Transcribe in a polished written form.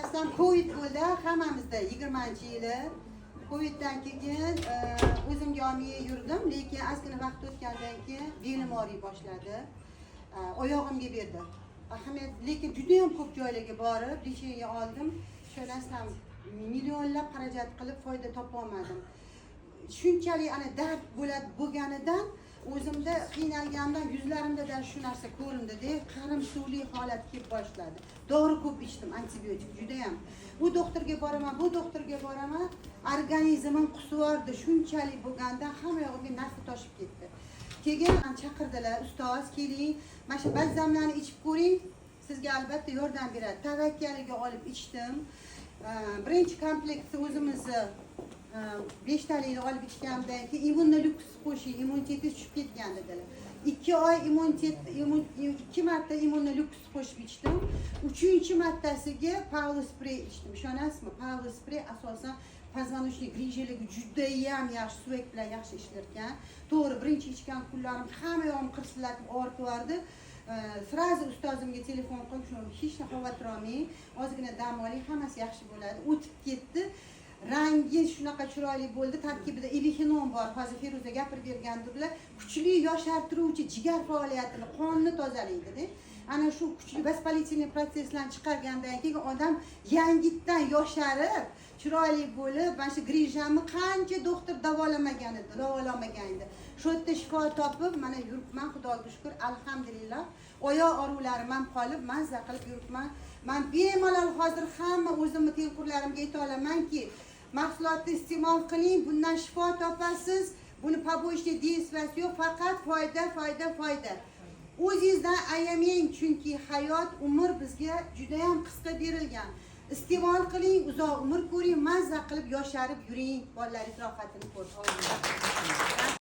Ishonasizlar, Covid bo'ldi hammamizda 20-yili. Coviddan keyin o'zimga olmay yurdim, lekin ozgina vaqt o'tgandan keyin belim og'riy boshladi. Oyog'imga berdi. Ahamiyat, lekin judayam ko'p joylarga borib, лечение oldim. Ishonasizlar, millionlab xarajat qilib foyda topolmadim. Shunchalik ana dard bo'ladi bo'lganidan, o'zimda qiynalganimdan yuzlarimda da shu narsa ko'rindida, qarimsuvli holat kelib boshladi. Dori ko'p ichdim, antibiotik judayam. U doktorga boraman, bu doktorga boraman, organizmim qusib yubordi. Shunchalik bo'lgandan hamma yog'imga narsa toshib ketdi. Keyin chaqirdilar: "Ustoz, keling, mana shu balzamlarni ichib ko'ring, sizga albatta yordam beradi." Tavakkaliga olib ichdim. Birinchi komplektni, o'zimizni beshtalikni olib ichganimdan keyin "Immunoluks qo'shing, immunitetingiz tushib ketgan", dedilar. 2 oy immunitet, ikki marta immunoluks qo'shib ichdim. Uchinchi martasiga Pavlo Sprey ichdim. Ishonasizmi, Pavlo Sprey asosan позвоночный грыжа larga judayam yaxshi, suyak bilan yaxshi ishlar ekan. To'g'ri, birinchi ichgan kunlarim hamma yog'im qirsillatib og'ritib yubordi. Сразу ustozimga telefon qilib, shu "Hech xavotir olmang, ozgina dam oling, hammasi yaxshi bo'ladi", o'tib ketdi. Rangi shunaqa chiroyli bo'ldi. Tarkibida ubixinon bor, hozir Feruza gapirib bergandirlar. Kuchli yoshartiruvchi, jigar faoliyatini, qonni tozalaydida. Ana shu kuchli воспалительный процесс larni chiqargandan keyin odam yangitdan yosharib, chiroyli bo'lib, mana shu грыжа mni qancha doktor davolamagan edi, davolamagan edi. Shu yerda shifo topib, mana yuribman, Xudoga shukur, alhamdulillah. Oyoq og'riqlarim ham qolib, mazza qilib yuribman. Man bemalol hozir hamma o'zimni tengqurlarimga ayta olamanki, mahsulotni iste'mol qiling, bundan shifo topasiz. Buni побочный действия si yo'q, faqat foyda, foyda, foyda. O'zingizdan ayamang, chunki hayot, umr bizga judayam qisqa berilgan. Iste'mol qiling, uzoq umr ko'ring, mazza qilib yosharib yuring, bolalaringiz rohatini ko'ring.